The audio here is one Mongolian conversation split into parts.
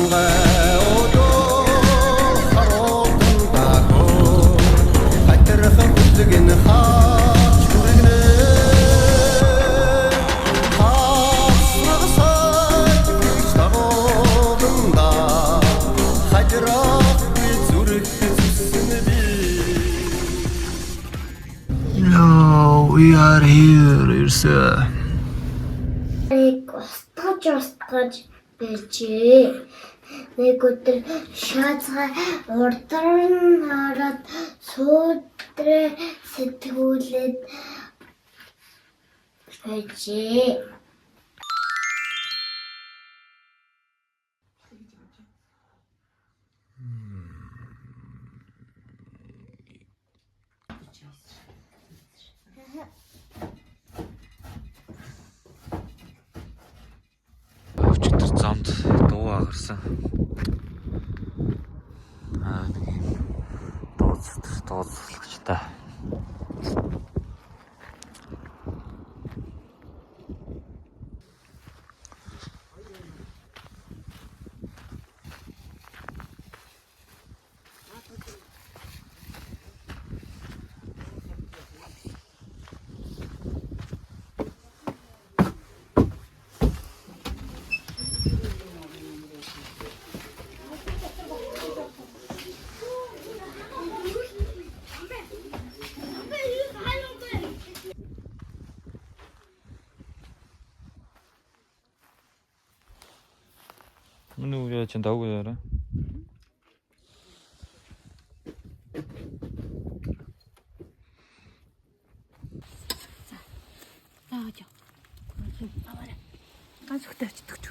Хангай өдөө харуултан дагуу хатархан бүлгэн хаач хүргэнэ хасрагсаж гэж дагууланда хажрах би зүрх зүсэн би. No, we are here ерөөсөө. Нэг устгаж устгаж байжээ. Нэг өдөр шаацгаа урдар нь ороод суудраа сэтгүүлээд байжээ. Өчигдөр замд дуу агарсан. Аа нэг юм дуу дууцлагчтай. Миний үгүй чинь давгүй яараа. Зааж яа. Аваарай. Ганц хөлтэй очдөг ч.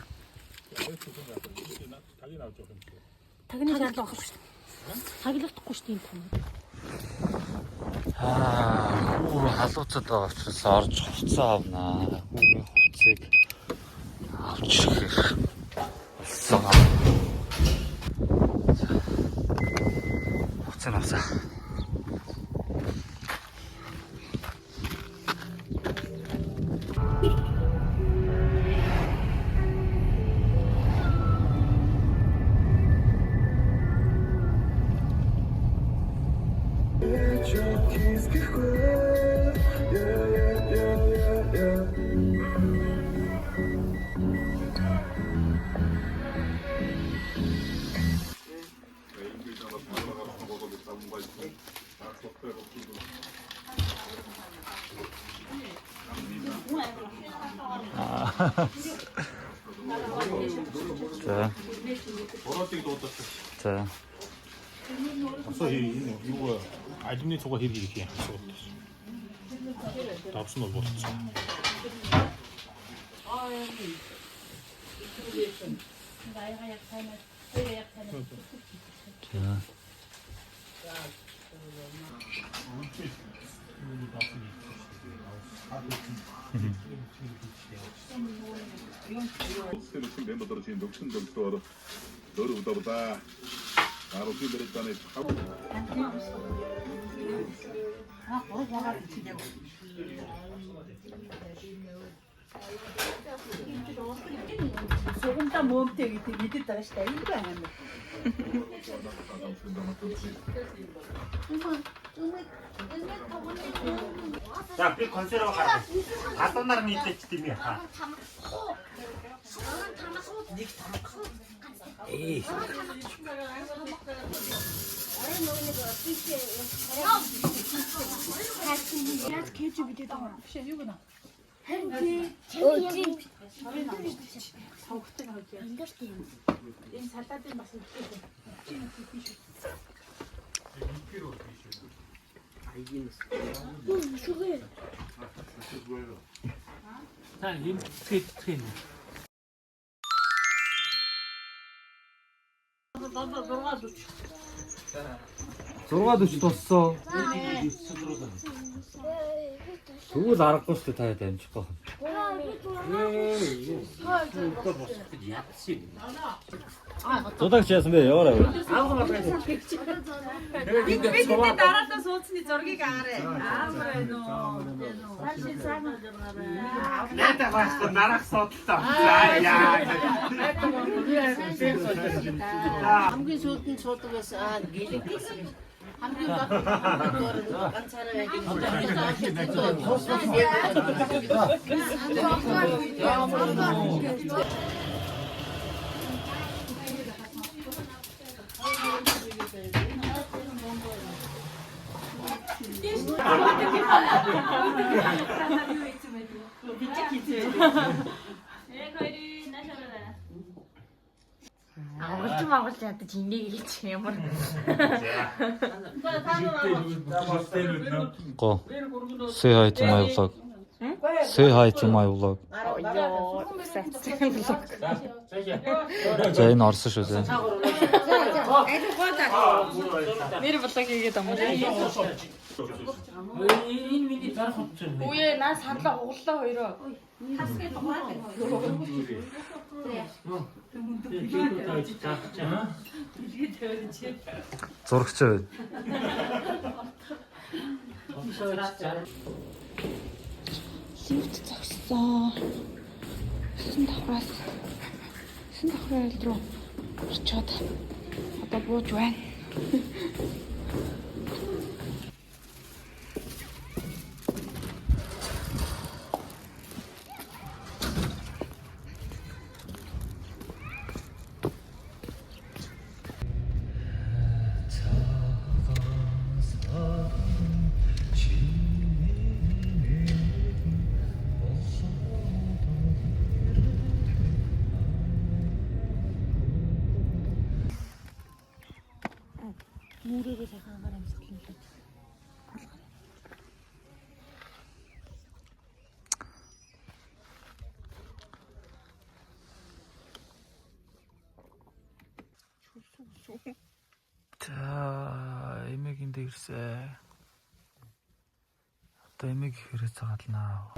Тагны шаардлага авах шүү дээ. Таглахдаггүй шүү дээ юм том. Аа, хүүр халууцад байгаа учраас орж хувцас авнаа. Хүүгийн хувцсыг авч ирэхээр болсон. Хувцас авсан. За. За. Асуу энэ юу алюминий цугаа хэр хийх юм асуудал. Давсан бол болцсон. За. Сугамдаа мөөмтэй гэдэг мэдээд байгаа шүү дээ. Энэ байна. За би консерв гаргая. Халуунаар нийлээч тийм ээ. Ха. Яаж кэжи бидэд байгаа юм. Биш юу гэнэ. Өө Сонгохтой авч яа. Энэ салаадын бас их. Та юм цэцгээ цэцгээ. Зургаад өч туссан. Тэгвэл аргагүй шүү дээ та дамжихгүй. Зудаг яасан бэ? Яваарай. Би тэндээ дараалал суудсны зургийг аарэ. Амар байна уу? Найдаа багш нарах судалтай. За яа. Хамгийн сүүлд нь суудаг байсан аа гэлэг гэсэн. Хамгийн баг ганцаараа байдаг. Агуулж магуулж ядаж энийг хийж ямар. Го. Say hi to my vlog. Say hi to my vlog. Йоо. За энэ орсон шүү зэ. Нэр блог хийгээд юм уу? Энэ миний зарах хувцас юм. Үгүй наа саналаа хугаллаа хоёроо. Зурагч байна. Лифт зогссон. 9 давхраас 9 давхрын айл руу орчоод одоо бууж байна. Нүрээгээ сайхан ангаар амьсгал нөлөөж. За, эмээгийн дээр ирсэн. Одоо эмээг хэрэг цагаалнаа.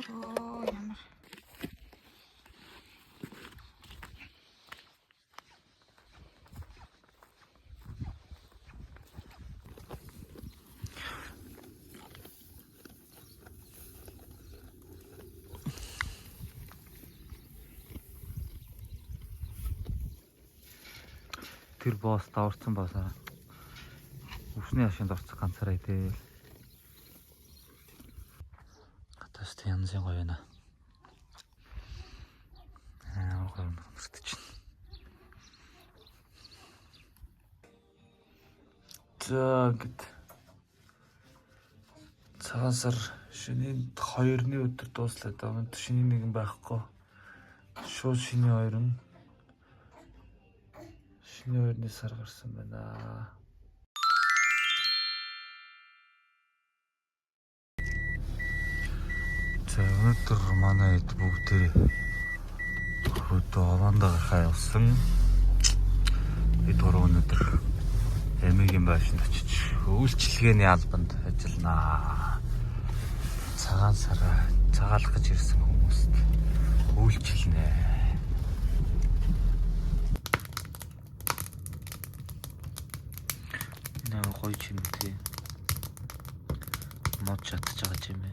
Оо ямар. Тэр босс даварцсан басаа. Өвсний хашинд орцох ганцаараа идэл. Гатаас тэ янзын гоё байна. Аа гоё мөртөж чинь. За ингээд цагаан сар шөнийн 2-ны өдөр дууслаа да. Өнөөдөр шөнийн нэгэн байхгүй. Шууд шөнийн 2 нь шинэ хоёрны сар гарсан байна. За өнөөдөр манай хэд бүгдээ хөдөө Олондоо гарахаа явсан. Бид гурав өнөөдөр эмээгийн байшинд очиж үйлчилгээний албанд ажилланаа. Цагаан сараа цагаалах гэж ирсэн хүмүүст үйлчилнэ. Энэ амар гоё чимээ тий. Мод чадчих байгаа чимээ.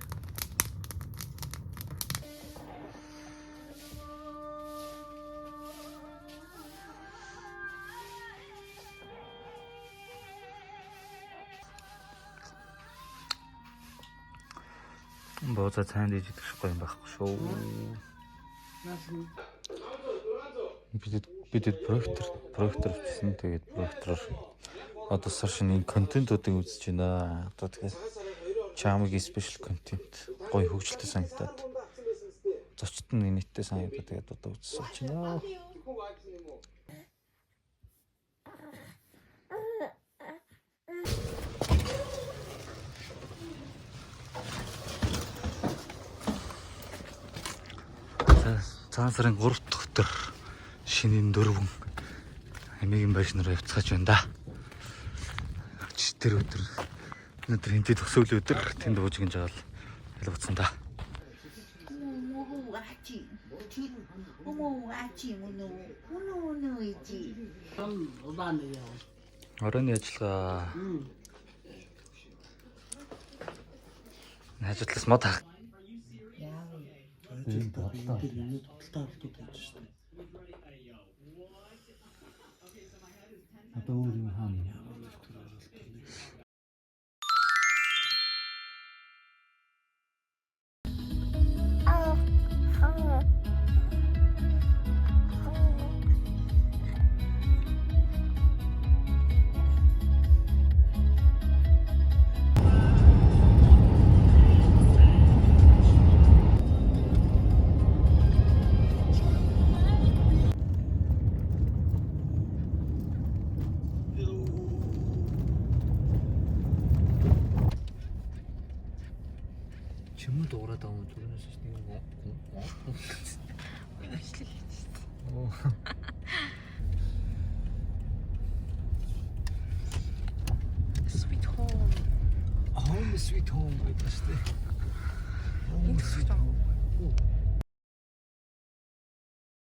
Бууца цайнд иж идэх гоё юм байхгүй шүү. Бидэд проектор авчихсан. Тэгээд проектороор одоо сар шинэ энэ контентуудыг үзэж байна. Одоо тэгэхээр Чамгийн спешиал контент гоё хөгжилтэй санагдаад. Зочд нь нийтдээ санагдаад тэгээд одоо үзсэн чинь байна. За цагаан сарын 3 дахь өдөр шинийн 4 аймгийн байшин руу явцгааж байна да. Тэр өдөр өнөөдөр хинтээ төгсөөл өдөр тэнд буужигэн жаал ялгцсан да. Оройн ажиллагаа. Хажуудлаас мод хах. Одоо өөр юм хаана? Чимээ дуурайд байгаа юм зүрхнээс нэг юм. Бичлэг хийчихсэн. Sweet home. Home sweet home гэдэг шүү дээ. Энд төгсөж байгаа.